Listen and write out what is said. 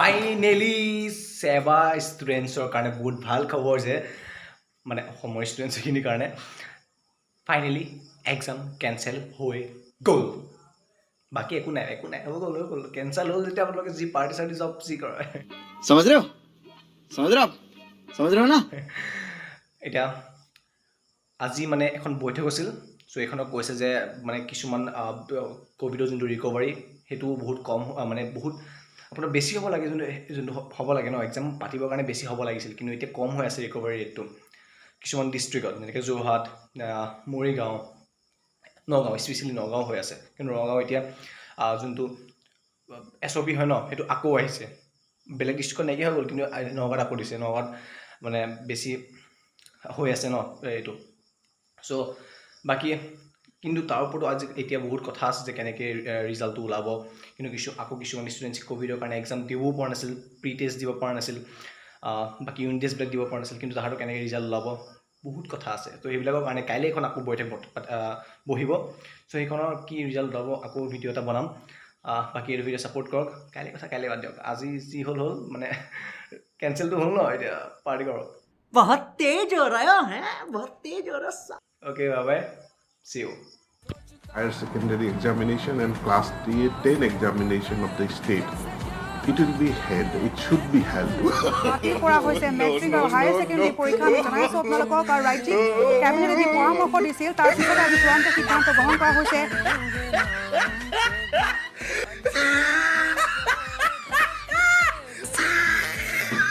Finally SEBA ষ্টুডেণ্টছৰ কাৰণে বহুত ভাল খবৰ যে মানে অসমৰ ষ্টুডেণ্টছখিনিৰ কাৰণে ফাইনেলি এক্সাম কেঞ্চেল হৈ গ'ল। বাকী একো নাই, একো নাই, হৈ গ'ল, হৈ গ'ল। কেঞ্চেল হ'ল যেতিয়া আপোনালোকে যি পাৰ্টি চাৰ্টি চব যি কৰে। समझ रहे हो, समझ रहे हो आप, समझ रहे हो ना? এতিয়া আজি মানে এখন বৈঠক আছিল। চ' এইখনক কৈছে যে মানে কিছুমান ক'ভিডৰ যোনটো ৰিকভাৰী, সেইটো বহুত কম, মানে বহুত আপোনাৰ বেছি হ'ব লাগে, যোনটো হ'ব লাগে ন, এক্সাম পাতিবৰ কাৰণে বেছি হ'ব লাগিছিল, কিন্তু এতিয়া কম হৈ আছে ৰিকভাৰী ৰেটটো কিছুমান ডিষ্ট্ৰিক্টত, যেনেকৈ যোৰহাট, মৰিগাঁও, নগাঁও, স্পেচিয়েলি নগাঁও হৈ আছে। কিন্তু নগাঁও এতিয়া যোনটো এছঅ'পি হয় ন, সেইটো আকৌ আহিছে। বেলেগ ডিষ্ট্ৰিক্টত নাইকিয়া হৈ গ'ল, কিন্তু নগাঁৱত আকৌ দিছে। নগাঁৱত মানে বেছি হৈ আছে ন এইটো। চ' বাকী কিন্তু তাৰ ওপৰতো আজি এতিয়া বহুত কথা আছে যে কেনেকৈ ৰিজাল্টটো ওলাব। কিন্তু কিছু আকৌ কিছুমান ষ্টুডেণ্টছ ক'ভিডৰ কাৰণে এক্সাম দিবও পৰা নাছিল, প্ৰি টেষ্ট দিব পৰা নাছিল, বাকী ইউনিট টেষ্টবিলাক দিব পৰা নাছিল, কিন্তু তাহাঁতৰ কেনেকৈ ৰিজাল্ট ওলাব, বহুত কথা আছে। ত' সেইবিলাকৰ কাৰণে কাইলৈ এখন আকৌ বৈঠক বহিব। চ' সেইখনৰ কি ৰিজাল্ট ওলাব, আকৌ ভিডিঅ' এটা বনাম। বাকী এইটো ভিডিঅ' ছাপোৰ্ট কৰক। কাইলৈ কথা কাইলৈ বাদ দিয়ক, আজি যি হ'ল হ'ল, মানে কেঞ্চেলটো হ'ল ন, এতিয়া পাৰ্টি কৰক। बहुत तेज हो रहा है, बहुत तेज हो रहा। Okay, bye bye, see you. Higher secondary examination and class 10 examination of the state. It will be held, it should be held. বাতিল কৰা হৈছে মেট্ৰিক আৰু হায়াৰ ছেকেণ্ডেৰী পৰীক্ষা, আমি জনাইছোঁ আপোনালোকক। আৰু ৰাজ্যিক কেবিনেটে যি পৰামৰ্শ দিছিল, তাৰ পিছতে আজি চূড়ান্ত সিদ্ধান্ত গ্ৰহণ কৰা হৈছে।